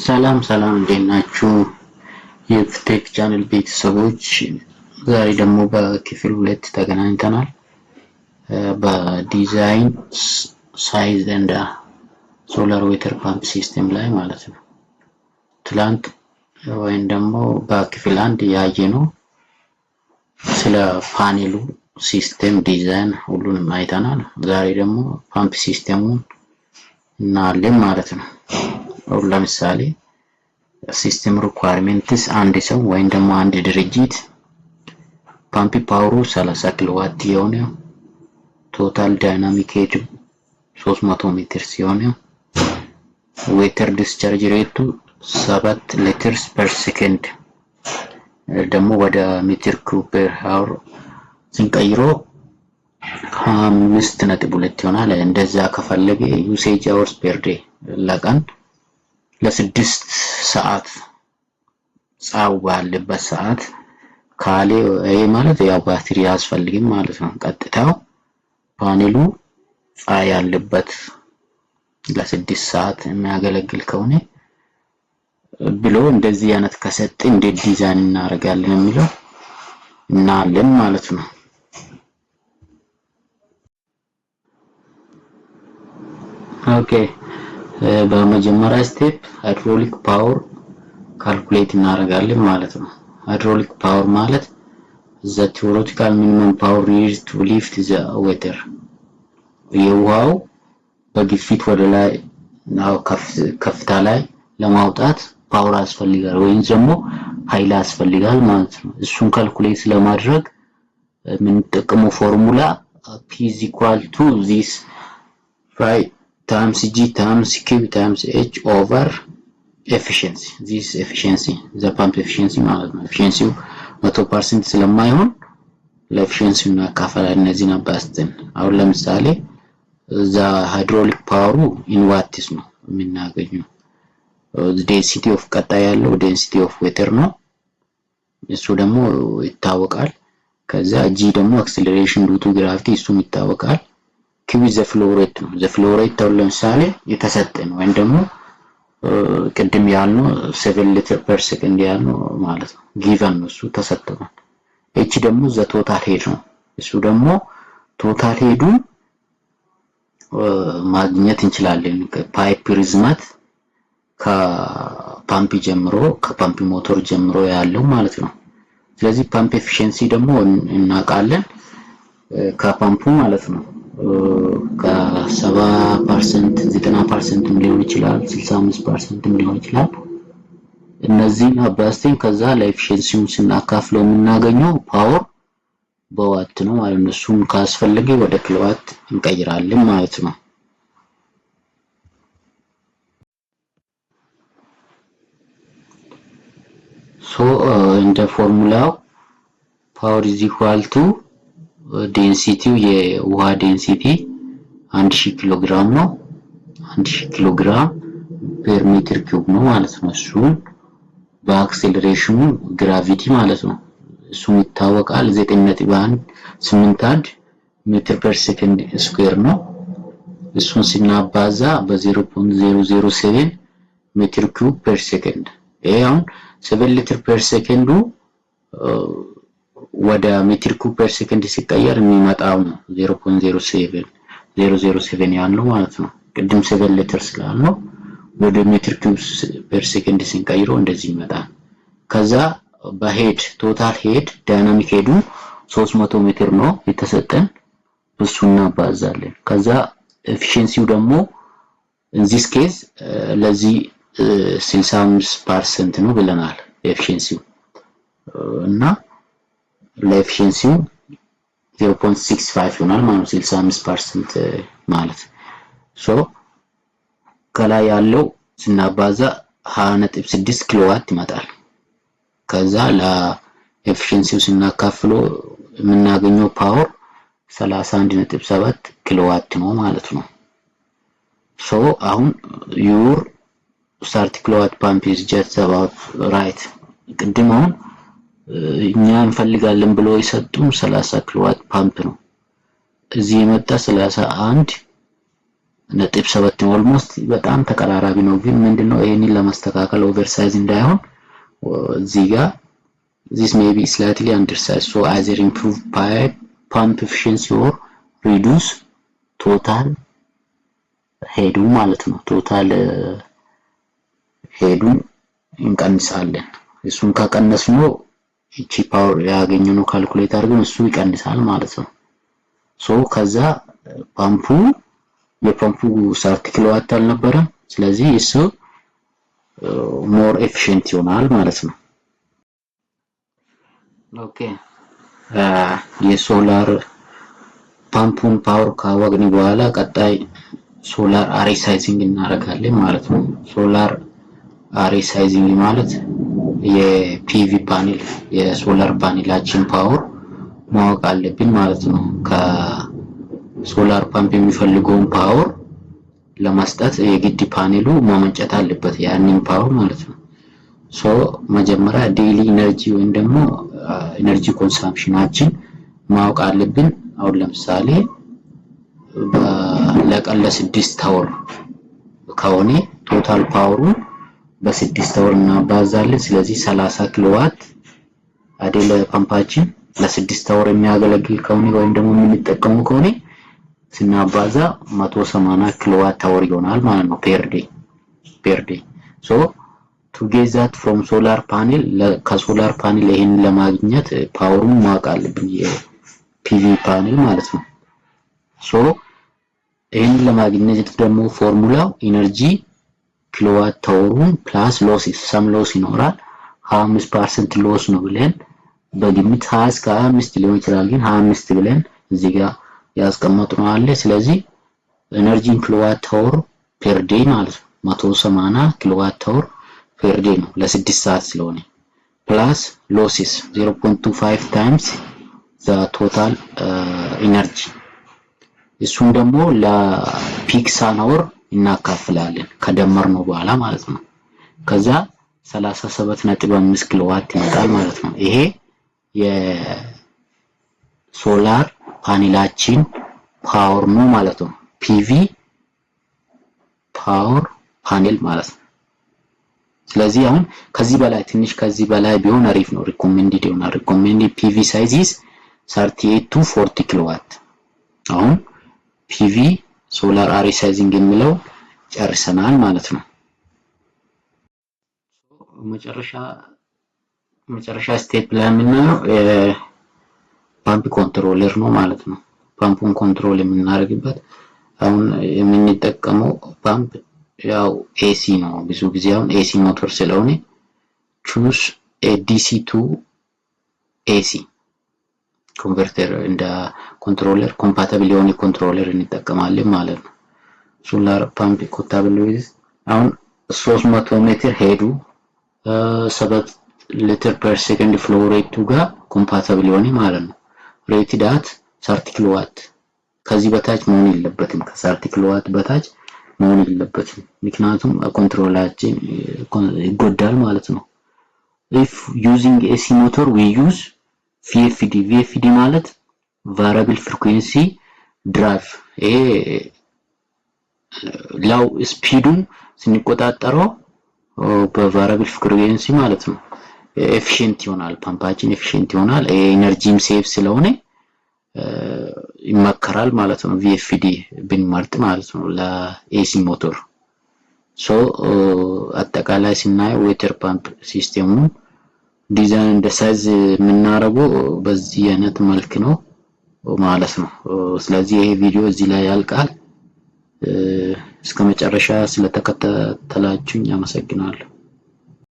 ሰላም ሰላም እንዴት ናችሁ? የፍቴክ ቻናል ቤተሰቦች፣ ዛሬ ደግሞ በክፍል ሁለት ተገናኝተናል። በ design size and solar water pump system ላይ ማለት ነው። ትላንት ወይም ደግሞ በክፍል አንድ ያየነው ስለ panel ኡ system design ሁሉንም አይተናል። ዛሬ ደግሞ pump system ኡን እናያለን ማለት ነው። አሁን ለምሳሌ system requirements፣ አንድ ሰው ወይም ደግሞ አንድ ድርጅት pump power ኡ 30 ኪሎዋት የሆነ፣ total dynamic head 300 ሜትር ሲሆን፣ water discharge rate ኡ 7 liters per second ደግሞ ወደ meter cube per hour ስንቀይሮ 5.2 ይሆናል። እንደዛ ከፈለገ usage hours per day ለቀን ለ6 ሰዓት ፀሐይ ባለበት ሰዓት ካሌ፣ ይሄ ማለት ያው ባትሪ አያስፈልግም ማለት ነው። ቀጥታው ፓኔሉ ፀሐይ ያለበት ለ6 ሰዓት የሚያገለግል ከሆነ ብሎ እንደዚህ አይነት ከሰጠ እንዴት ዲዛይን እናደርጋለን የሚለው እናያለን ማለት ነው። Okay፣ በመጀመሪያ step hydraulic power calculate እናደርጋለን ማለት ነው። Hydraulic power ማለት the theoretical minimum power needed to lift the water፣ የውሃው በግፊት ወደ ላይ ከፍታ ላይ ለማውጣት power ያስፈልጋል ወይም ደግሞ ኃይል ያስፈልጋል ማለት ነው። እሱን calculate ለማድረግ የምንጠቀመው formula P is equal to this phi times G times Q times H over efficiency. This efficiency, the pump efficiency ማለት ነው። Efficiency ው 100% ስለማይሆን ለ efficiency ው እናካፈላለን እነዚህን አባዝተን። አሁን ለምሳሌ እዛ hydraulic power ኡ in watts ነው የምናገኘው። Density of ቀጣይ ያለው density of water ነው። እሱ ደግሞ ይታወቃል። ከዛ g ደግሞ acceleration due to gravity፣ እሱም ይታወቃል። Q the flow rate ነው። The flow rate አሁን ለምሳሌ የተሰጠን ወይም ደግሞ ቅድም ያልነው 7 liter per second ያልነው ማለት ነው። Given ነው፣ እሱ ተሰጥቷል። H ደግሞ the total head ነው። እሱ ደግሞ total head ኡን ማግኘት እንችላለን። Pipe ርዝመት ከፓምፕ ጀምሮ፣ ከፓምፕ ሞተር ጀምሮ ያለው ማለት ነው። ስለዚህ pump efficiency ደግሞ እናውቃለን ከፓምፑ ማለት ነው። ከ70%፣ 90% ሊሆን ይችላል፣ 65% ሊሆን ይችላል። እነዚህን አባዝተን ከዛ ለ efficiency ውን ስናካፍለው የምናገኘው power በዋት ነው ማለት ነው። እሱን ካስፈለገ ወደ ኪሎዋት እንቀይራለን ማለት ነው። So እንደ formula ው power is equal to density ው፣ የውሃ density 1000 ኪሎ ግራም ነው። 1000 ኪሎ ግራም per meter cube ነው ማለት ነው። እሱን በ acceleration ኑ gravity ማለት ነው። እሱም ይታወቃል፣ 9.181 meter per second square ነው። እሱን ስናባዛ በ0.007 meter cube per second። ይሄ አሁን 7 liter per second ኡ ወደ meter cube per second ሲቀየር የሚመጣው ነው 0.07 007 ያልነው ማለት ነው። ቅድም 7 ሊትር ስላልነው ወደ meter cube per second ስንቀይረው እንደዚህ ይመጣል። ከዛ በ head፣ total head፣ dynamic head ኡ 300 ሜትር ነው የተሰጠን፣ እሱ እናባዛለን። ከዛ efficiency ው ደግሞ in this case ለዚህ 65% ነው ብለናል efficiency ው፣ እና ለ efficiency ው 0.65 ይሆናል ማለት ነው 65% ማለት። So ከላይ ያለው ስናባዛ 20.6 ኪሎዋት ይመጣል። ከዛ ለ efficiency ው ስናካፍለው የምናገኘው power 31.7 ኪሎዋት ነው ማለት ነው። So አሁን your 30 kilowatt pump is just about right። ቅድም አሁን እኛ እንፈልጋለን ብሎ የሰጡን 30 ኪሎዋት ፓምፕ ነው። እዚህ የመጣ 31 ነጥብ 7 almost በጣም ተቀራራቢ ነው። ግን ምንድነው ይሄንን ለማስተካከል oversize እንዳይሆን እዚህ ጋር this may be slightly undersized, so either improve pipe pump efficiency or reduce total head ኡ ማለት ነው። Total head ኡን እንቀንሳለን። እሱን ከቀነስነው እቺ power ያገኘነው calculate አድርገን እሱ ይቀንሳል ማለት ነው። So ከዛ ፓምፑ የፓምፑ 30 ኪሎዋት አልነበረም። ስለዚህ እሱ more efficient ይሆናል ማለት ነው። Okay, የ solar pump ኡን power ካወቅን በኋላ ቀጣይ solar array sizing እናደርጋለን ማለት ነው። Solar array sizing ማለት የ PV panel የ solar panel ኣችን power ማወቅ አለብን ማለት ነው። ከ solar pump የሚፈልገውን power ለመስጠት የግድ ፓኔሉ ማመንጨት አለበት ያንን power ማለት ነው። So መጀመሪያ daily energy ወይም ደግሞ energy consumption ኣችን ማወቅ አለብን። አሁን ለምሳሌ ለቀን ለ6 hour ከሆነ total power ኡን በ6 hour እናባዛለን። ስለዚህ 30 ኪሎዋት አይደለ ፓምፓችን ለ6 hour የሚያገለግል ከሆነ ወይም ደግሞ የምንጠቀመው ከሆነ ስናባዛ 180 kilowatt hour ይሆናል ማለት ነው per day. So to get that from solar panel፣ ከ solar panel ይሄንን ለማግኘት power ኡን ማወቅ አለብን፣ የ PV panel ማለት ነው። So ይሄንን ለማግኘት ደግሞ formula ው energy kilowatt hour ኡን plus loss፣ some loss ይኖራል። 25% loss ነው ብለን በግምት 20 እስከ 25 ሊሆን ይችላል፣ ግን 25 ብለን እዚህ ጋር ያስቀመጥነው አለ። ስለዚህ energy kilowatt hour per day ማለት ነው 180 kilowatt hour per day ነው ለ6 ሰዓት ስለሆነ plus losses 0.25 times the total energy፣ እሱን ደግሞ ለ peak sun hour እናካፍላለን ከደመርነው በኋላ ማለት ነው። ከዛ 37.5 ኪሎዋት ይመጣል ማለት ነው። ይሄ የ solar panel ኣችን power ነው ማለት ነው። PV power panel ማለት ነው። ስለዚህ አሁን ከዚህ በላይ ትንሽ ከዚህ በላይ ቢሆን አሪፍ ነው፣ recommended ይሆናል። Recommended PV size is 38 to 40 ኪሎዋት። አሁን PV solar array sizing የሚለው ጨርሰናል ማለት ነው። መጨረሻ step ላይ የምናየው pump controller ነው ማለት ነው። ፓምፑን control የምናደርግበት አሁን የምንጠቀመው ፓምፕ ያው AC ነው። ብዙ ጊዜ አሁን AC ሞተር ስለሆነ choose DC to AC converter እንደ controller compatible የሆነ controller እንጠቀማለን ማለት ነው። Solar pump compatible with አሁን 300 ሜትር head ኡ 7 liter per second flow rate ኡ ጋር compatible የሆነ ማለት ነው። Rated at 30 ኪሎዋት ከዚህ በታች መሆን የለበትም። ከ 30 ኪሎዋት በታች መሆን የለበትም። ምክንያቱም control ኣችን ይጎዳል ማለት ነው። If using AC motor, we use VFD። VFD ማለት variable frequency drive። ይሄ low speed ኡን ስንቆጣጠረው በ variable frequency ማለት ነው efficient ይሆናል። ፓምፓችን efficient ይሆናል። Energy ም save ስለሆነ ይመከራል ማለት ነው። VFD ብንመርጥ ማለት ነው ለ AC motor። So አጠቃላይ ስናየው water pump system ኡን design and size የምናደርገው በዚህ አይነት መልክ ነው ማለት ነው። ስለዚህ ይሄ ቪዲዮ እዚህ ላይ ያልቃል። እስከ መጨረሻ ስለተከታተላችሁኝ አመሰግናለሁ።